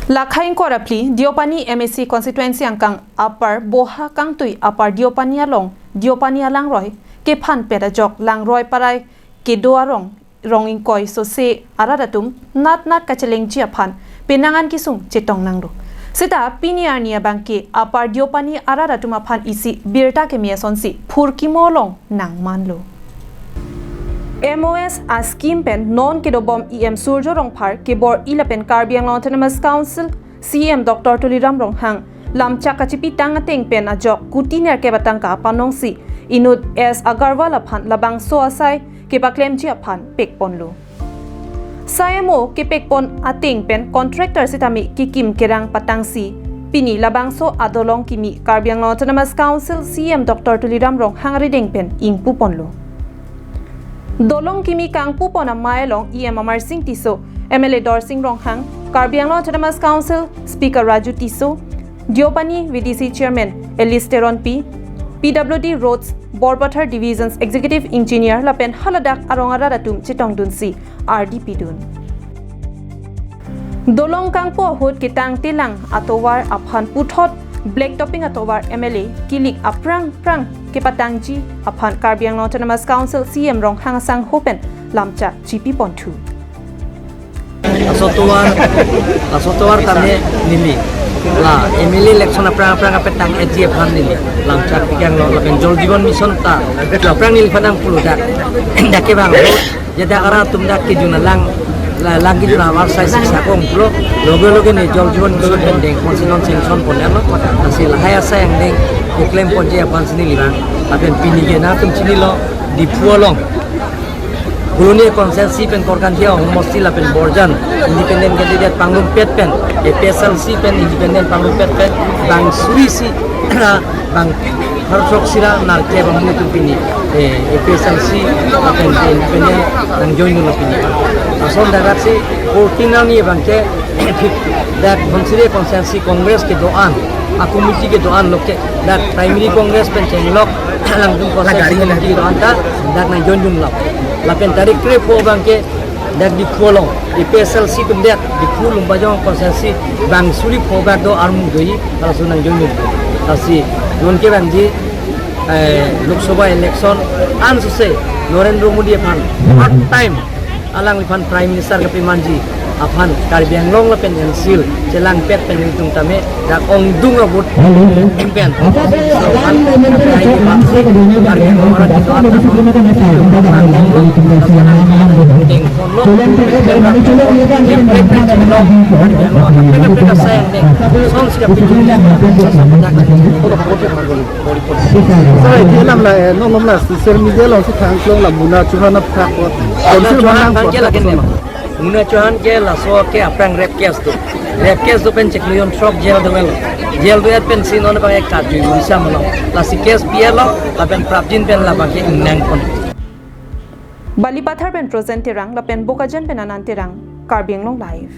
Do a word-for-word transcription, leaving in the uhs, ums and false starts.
Lakhai ingkoi ra phli Deopani M A C constituency angkang Upper Boha kangtui Upper Deopani along Deopani alangroi kephan pet ajok langroi parai kedo arong rong ingkoi sose arat atum nat nat kachelengji aphan penang an kesung chetong nanglo. Seta pini arni abangke Upper Deopani arat atum aphan isi birta keme asonsi phurkimo along nangmanlo. M O S a scheme pen non kedobom E M Surjya Rongphar kebor-i lapen Karbi Anglong Autonomous Council C E M Doctor Tuliram Ronghang lamchak kachipitang ateng pen ajok kuti nerkep atangka panongsi inut S Agarwal aphan labangso asai kepaklemji aphan pekponlo. Sai amo kepekpon ateng pen contractor sitame kekim kerang patangsi pini labangso adolong kimi Karbi Anglong Autonomous Council C E M Doctor Tuliram Ronghang arideng pen ingpuponlo. Dolong kimi kangpupon amei along E M Amarsing Tisso, M L A Dorsing Ronghang, Karbi Anglong Autonomous Council Speaker Raju Tisso, Deopani V D C Chairman Alice Teronpi, P W D Roads Borpathar Division's Executive Engineer lapen haladak arong arat atum chetongdunsi ardi pidun. Dolong kangpu ahut ketang telang atovar aphan puthot black topping atovar M L A kilik aphrang phrang kepatangji aphan Karbi Anglong Autonomous Council C E M Ronghang asangho pen lamchak chipiponthu. Laso tovar, laso tovar tame neli la M L A election aphrang aphrang kepatang-etji aphan neli lamchak pikanlo lapen Jal Jeevan Mission ta aphrang neliphan nangpulo dak, dak ke bang ya dak arat atum dak kejun alang, la, lang kejun ahavar sai siksa kong pulo, loge loge ne Jal Jeevan Mission pen dengpon si non sanction ponlo, lasi lahai asai angdeng keklemponji aphansi neli bang, lapen pini ke nangtum chinilo Diphu along Guloni constituency pen Korkanthi ahomosti lapen Borjan independent candidate pangrumpet pen A P H L C pen independent pangrumpet pen bang suri isi bang harsok sira narke bang mutu pini, eh, A P H L C lapen independent nangjoin lo pini. Lason dak si fourteen arni abangke dak Dhansiri constituency Congress kedo-an, a committee kedo-an loke dak primary Congress pen chenglok alangtum constituency committee kedo-an ta dak nangjoindunlo. Lapen tarik krepho abangke dak Diphu along A P H L C atum dak Diphu Lumbajong constituency bang suri pho bak do armu do-i, laso nangjoindunlo. Lasi non ke bangji, eh, Lok Sabha election ansose Narendra Modi aphan third time alangliphan Prime Minister kepamanji aphan Karbi Anglong lapen N C Hills chelangpet pen nelitum tame dak ongdung a-vote pen Karbi Anglong arat Sir, eti alam la, eh, non non la social media alongsi thangklong la Muna Chauhan aphuthak ko. Muna Council Chauhan manang abangke ko. Lake ne. Muna Chauhan ke laso ke aphrang rape case do. Rape case do pen chiklo jon throk jail do-etlo. Jail do-et pensi non abang ek karju Odisha mano. Lasi case pi-etlo, lapen prapjin pen labangke ingnangpon. Balipathar pen Projen Terang, lapen Bokajan pen Anand Terang, Karbi Anglong Live.